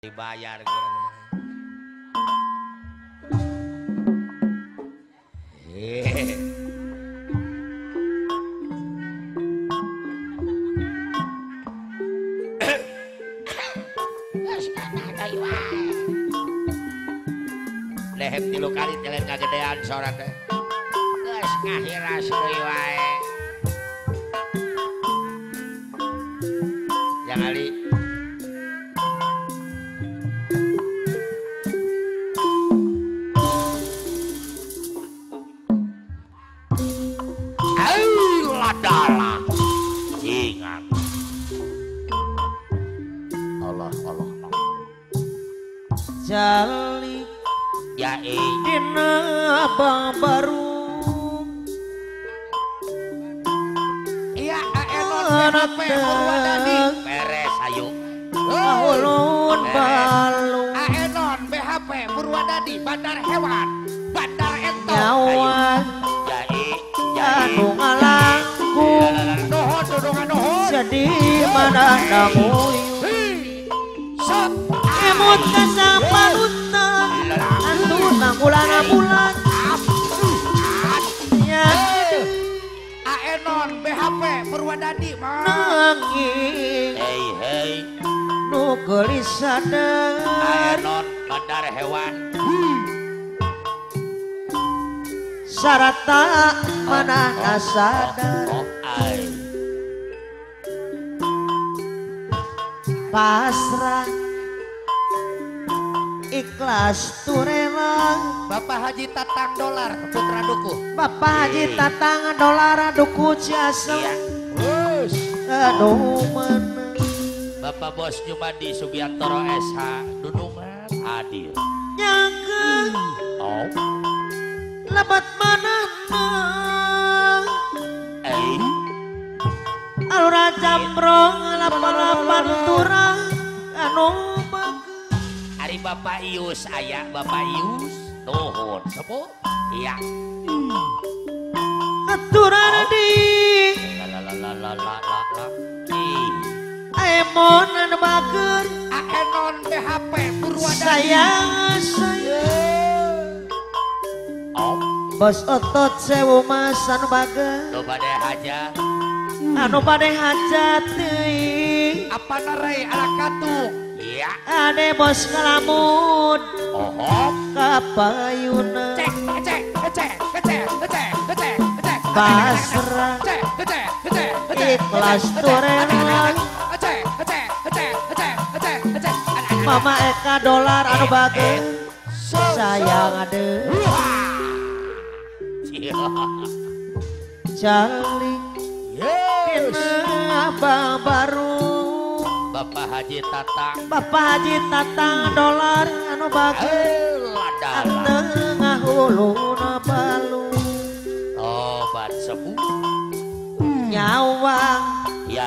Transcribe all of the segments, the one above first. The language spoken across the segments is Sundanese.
Dibayar lehem tilu kali telen kagedean sora teh geus ngahiras deui wae yang ali adalah ingat Allah Allah jali ya dina baru iya aenon BHP Purwadadi beres ayo ulun balu aenon BHP Purwadadi Bandar Hewan Bandar Ento ya anu ngalangkung jadi mana namuyu emut kasapalutan anu nangulana bulan ya aenon BHP Purwadadi nanging hey hey nu geulis sadar aenon Bandar Hewan sarata mana sadar pasrah ikhlas turela Bapak Haji Tatang Dolar Putra Duku Bapak Haji Tatang Dolar Duku Ciasem aduh mana Bapak Bos Jumadi Subiantoro SH Dunungan hadir nyangka oh lebat mana alura jambrong lapan-lapan turang anu bagus ari Bapak Ius aya Bapak Ius nuhun sepuh iya aturan di la la la la la la emon anu bager aenon BHP Purwadadi sayang sayang bos otot sewu mas anu bager nu bade hajat anu bade hajat teuing apa narai ala katuk iya ade bos kalamud oh kapayuna cek cek cek cek cek cek cek pasrah cek cek cek ikhlas turela cek cek cek cek cek cek Mama Eka Dolar anu bager sayang ade jali dina abang baru Bapak Haji Tatang Bapak Haji Tatang Dolar anu bager tengah huluna balu obat sepuh nyawa ya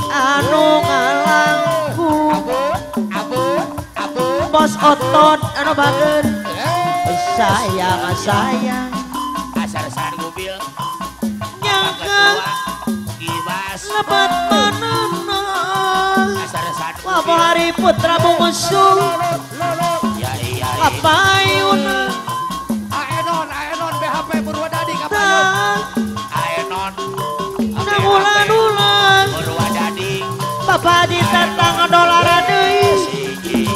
anu ngalangkung abu abu bos otot anu bager sayang sayang asar-asar mobil nyangka Gibas lebat manana asar-asar Bapak Hari Putra Bungsu ya iya kapayuna aenon aenon BHP Purwadadi kapayun aenon nangulan-ulan Purwadadi Bapak Haji Tatang Dolar deui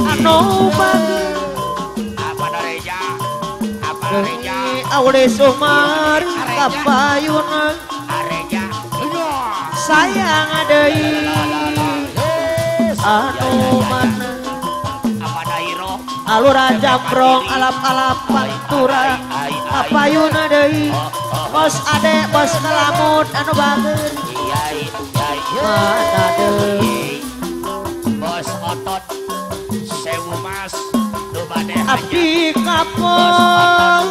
anu bager apa dareja apa dareja Aule Sumar kapayuna areja sayang deui anu mana apa dairo alura jambrong alap-alap pantura kapayuna deui bos ade bos kalamud anu bager mana deui bos otot sewu mas nu bade abdi kapong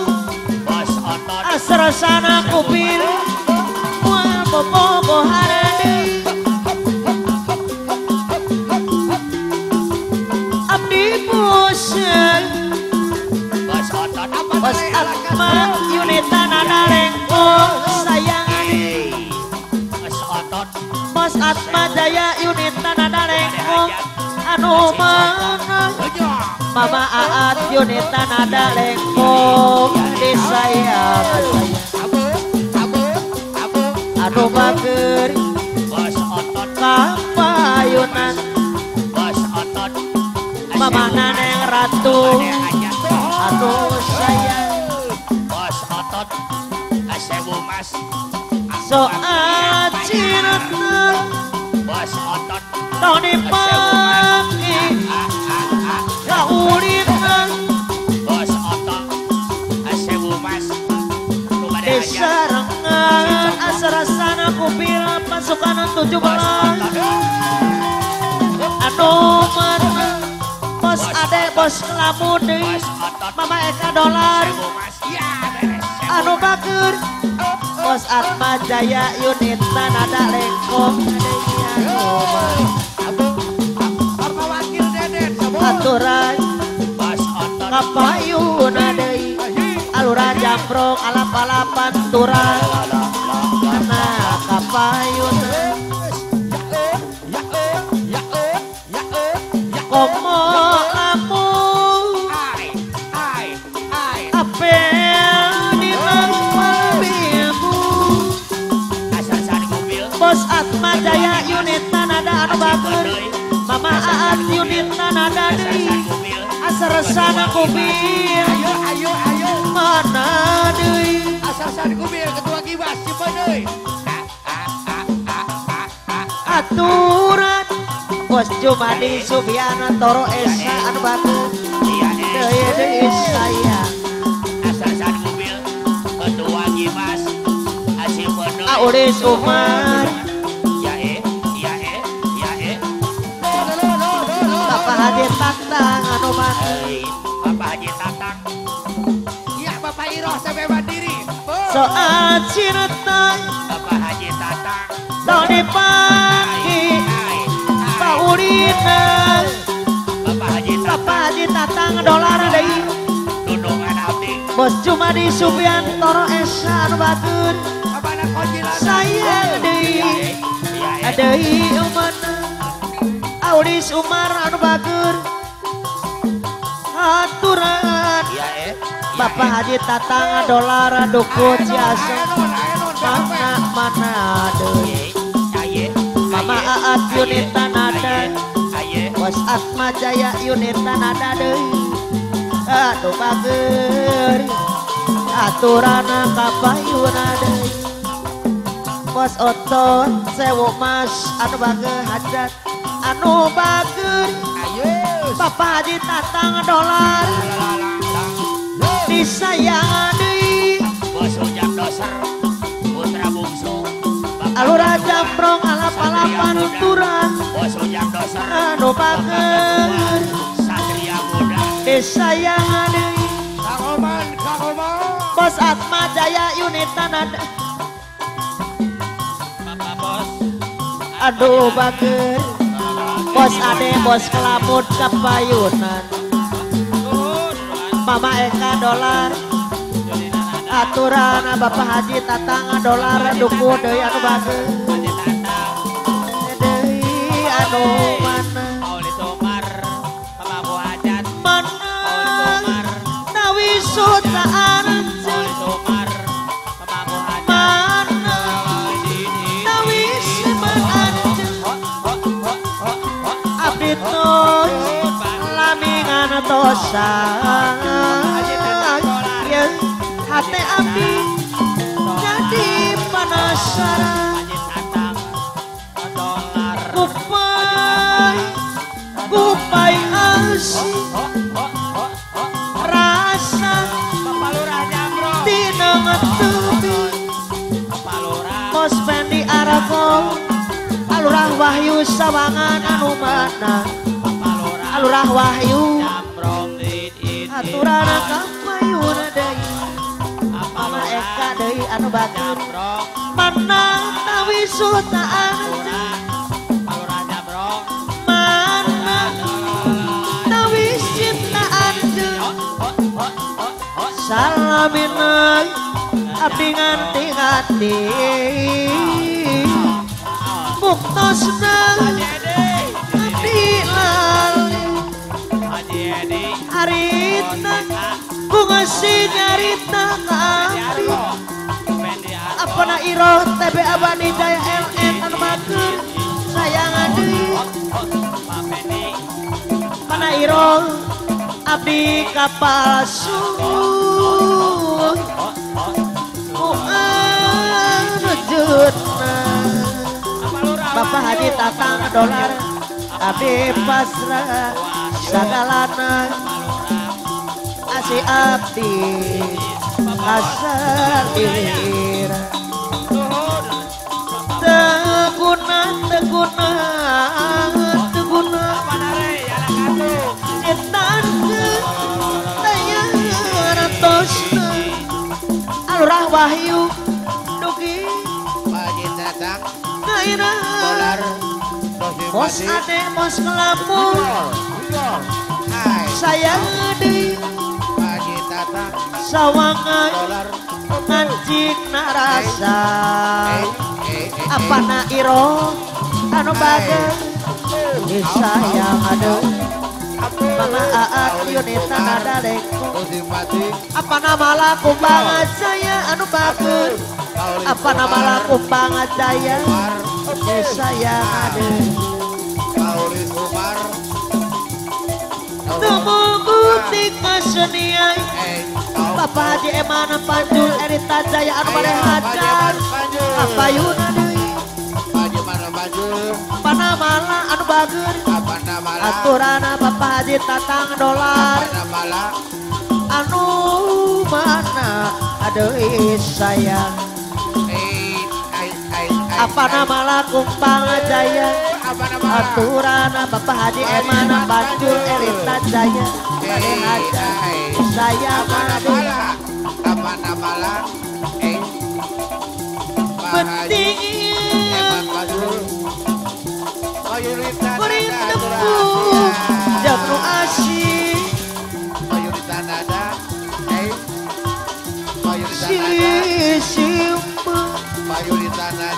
bos otot asrasana kupil moal bobogohan deui abdi pusing bos otot apa bos Atma Yunita nana lengkong sayang bos otot bos Atma Jaya Yunita nana lengkong anu mana Mama Aat Yunita nada lengkong disayang anu bager bos otot kapayunan bos otot Mama Neneng Ratu anu sayang bos otot sewu mas soal cinta bos otot tong dipake kaulinan bos otot sewu mas disarengan asarasana kupil pasukan 17 anu mana bos ade bos kelamu deui Mama Eka dolar anu bager bos Atma Jaya Yunita nada lengkong aturan kapayuna deui alura jamprong alap-alapan turan kana kapayuna komo lamun apel di bos Atma Jaya Yunita nada anu bager Mama Aat Yunita nada deui asaresana kubil ayo ayo ayo mana deui asaresana kubil ketua kibas cipa deui aturan bos Jumadi Subiana Toro Esa anu bager deui deui sayang asaresana kubil ketua kibas Aulis Umar ya eh Bapak Haji Tatang anu mati Bapak Haji Tatang iya Bapak Iroh sampai mandiri soal cinta Bapak Haji Tatang tong dipake paurina Bapak Haji Tatang Bapak Haji Tatang dolar deui dudungan abdi Bos Jumadi Subiantoro Esa anu batur sayang deui deui mana Aulis Umar anu bager aturan Bapak Haji Tatang dolar duku Ciasem mana mana deui Mama Aat Yunita nada Bos Atma Jaya Yunita nada deui anu bager aturan kapayuna deui Bos otot sewu mas anu bager hajat anu bager Bapak Haji Tatang dolar disayang deui Bos Ujang Doser putra bungsu alura jamprong alap-alapan turan Bos Ujang Doser anu bager Satria Muda disayang deui Kang Oman Kang Oman Bos Atma Jaya Yunita nada aduh bager bos ade bos kelabut kapayunan Mama Eka dolar aturan Bapak Haji Tatang dolar duku deui anu bager deui anu mana mana tawi sutaan mana tawi lamingan tosa hate abdi jadi penasaran kupai kupai asi rasa tina ngetubi Bos Fendi Arafo Alurah Wahyu Sawangan anu mana Alurah Wahyu aturan kapayuna deui Mama Eka deui anu bager mana tawi sutaan mana tawi cinta anjeun salamina abdi nganti-nganti buktosna abdi lali Harita kungsi nyarita ka abdi apana Iroh TB Abadi Jaya LN anu bager sayangan deui pana Iroh abdi kapalsu ku anu jutna Bapak Haji Tatang dolar abdi pasrah sagalana asih abdi asal teguna teguna teguna setan tayang Alurah Wahyu dugi Haji Tatang dolar bos ade bos kelamu sayang di Haji Tatang sawangan ngancik narasa apana Iroh anu bager sayang aduh Mama Aat Yunita nada lengkong apana malaku banget jaya anu bager apana malaku banget jaya sayang aduh Tumuguti kesenian Bapak Haji Eman Panjul Erita Jaya anu bade hajar apa yuna deui Panamala anu bager aturana Bapak Haji Tatang dolar anu mana aduh sayang apa nama kumpang jaya aturana Bapak Haji Eman Panjul Erita Jaya bade hajar sayang aduh apa nama penting beri tepung jabru asih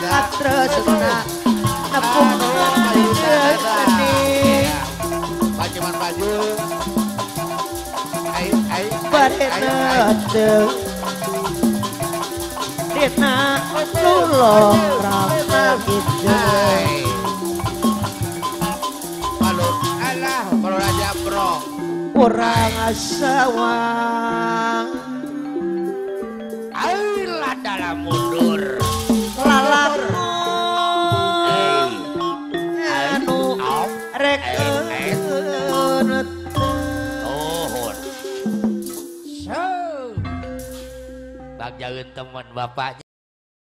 Atresna nepung dina lulung rama gitu alah kalau raja bro kurang sawang ayolah dalam mundur lalakon anu rek Bang jauhin teman bapaknya.